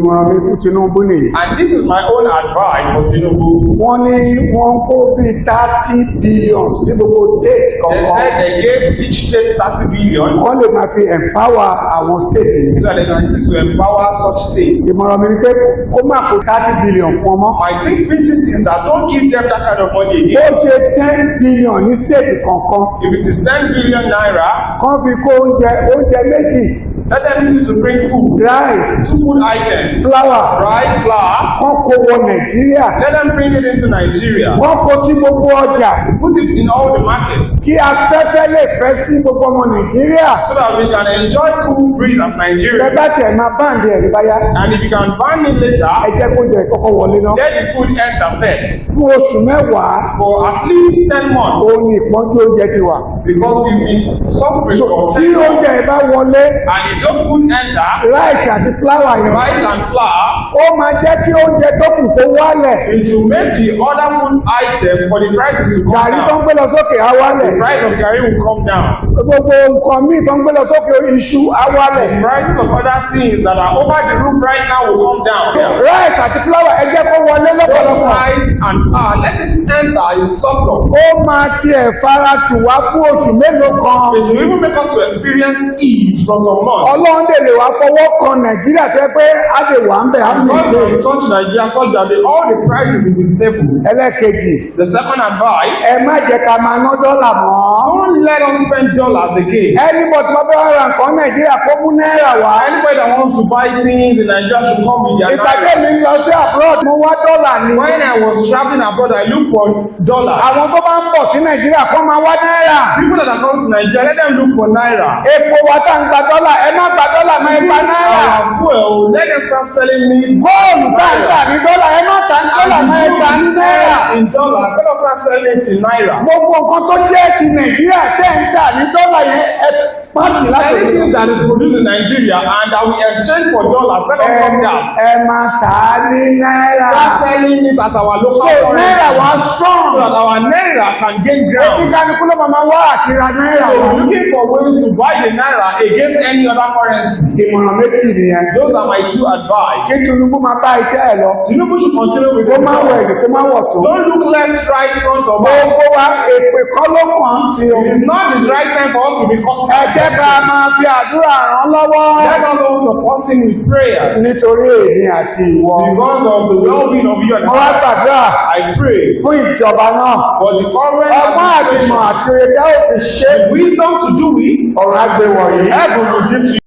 Ìmọ̀ràn mi fún Tinubu nìyí. And this is my own advice for Tinubu. Wọ́n ní wọ́n kó bíi 30 billion sí gbogbo state They kọ̀ọ̀kan. said they gave each state 30 billion Wọ́n lè máa fi empower àwọn state yẹn. So that they can use to empower such states. Ìmọ̀ràn mi ni pé kó má kó 30 billion fún ọmọ. My thinking is that don't give them that kind of money Ó again. ṣe 10 billion ní state kọ̀ọ̀kan. If it is 10 billion naira, Kán fi kó oúnjẹ, oúnjẹ méjì, let them use it to bring food, rice, two food items, flour, rice, flour. Kán kó wọ Nàìjíríà. Let them bring it into Nigeria. Wọ́n kó sí gbogbo ọjà. Put it in all the markets Kí afẹ́fẹ́ lè fẹ́ sí gbogbo ọmọ Nàìjíríà. So that we can enjoy cool breeze as Ẹ Nigerians. Bá tẹ̀ máa ban ẹ̀ ní báyá. And if you can ban it later, Ẹ jẹ́ kó jẹ́ kọ́kọ́ wọlé náà. Let the food enter first. Fún oṣù 10 For at least 10 months. Òun ni ìpọ́njú oúnjẹ ti wà. Because we've been suffering So for tí 10 months. oúnjẹ yìí bá wọlé, And if those food enter, rice àti flour yẹn, rice and flour, ó máa jẹ́ kí oúnjẹ tó kù kó wálẹ̀. It will make the other food items for the prices to come Gàrí tó ń down. Gbé lọ sókè á wálẹ̀. The price of garri will come down. Gbogbo nǹkan míì tó ń gbé lọ sókè, iṣu á wálẹ̀. The prices of other things that are over the roof right now will come down. Rice àti flour, ẹ jẹ́ kó wọlé lọ́pọ̀lọpọ̀. Rice and flour, let it enter in surplus. Ó máa tiẹ̀ fara tù wá fún oṣù mélòó kan. It will even make us to experience ease for some months. Ọlọ́run lè lè wá fọwọ́ kan Nàìjíríà tó yẹ pé á lè wà ń bẹ̀ á And lè God ṣe. can touch Nigeria such that all the prices will be stable. Ẹlẹ́kejì, The second advice, ẹ má jẹ́ ká máa ná dọ́là mọ́. Don't let us spend dollars again. Anybody tó bá fẹ́ ra nǹkan Nàìjíríà kó mú náírà wá. Anybody that wants to buy things in Nigeria should come with their Ìgbà naira. tẹ́mi ń lọ sí abroad, mo wá dọ́là ni. When I was traveling abroad, I looked for dollars. Àwọn tó bá ń bọ̀ sí Nàìjíríà kó máa wá náírà. People that are coming to Nigeria, let them look for naira. Epo wa tá ń gba dọ́là, ẹ má gba dọ́là máa ń gba náírà. Our fuel, let them start selling me Góòlù tá ń tà ní dọ́là, ẹ má tà ní dọ́là, máa ń tà ní náírà. In dollars, let us start selling it in naira. Gbogbo nǹkan tó jẹ́ ti Nàìjíríà tẹ́ ń tà ní dọ́là yẹn, ẹ pàtì láti Anything that is produced in Nigeria and that we exchange for dollars, let us come down. Ẹ máa tà á ní náírà. Start selling it at our local So currency. Náírà wa strong. So that our naira can gain ground. Oníkálukú ló máa wá àti ra náírà So wa. we're looking for ways to buy the naira against any other currency. Ìmọ̀ràn méjì nìyẹn. Those are my two advice. Kí Tinubu máa bá iṣẹ́ ẹ̀ lọ. Tinubu should continue with Kó the má wọ ẹ̀yìn, kó má wọ̀ tó. Don't look left, right, front or back. Gbogbo wa, èpè kọ́ ló kàn án sí o. It is not the right time for us to be causing. Ẹ jẹ́ ká máa fi àdúrà ràn lọ́wọ́. Let us all support him with prayer. Nítorí èmi àti ìwọ. Because of the well-being of you and Mo wá I. gbàdúrà I pray fún ìjọba náà. For the current Ọgbọ́n àtìmọ̀ administration, àti òye tẹ́ ò fi ṣe. The wisdom to do it, Ọ̀run á gbé wọ̀nyí. Heaven will give to you.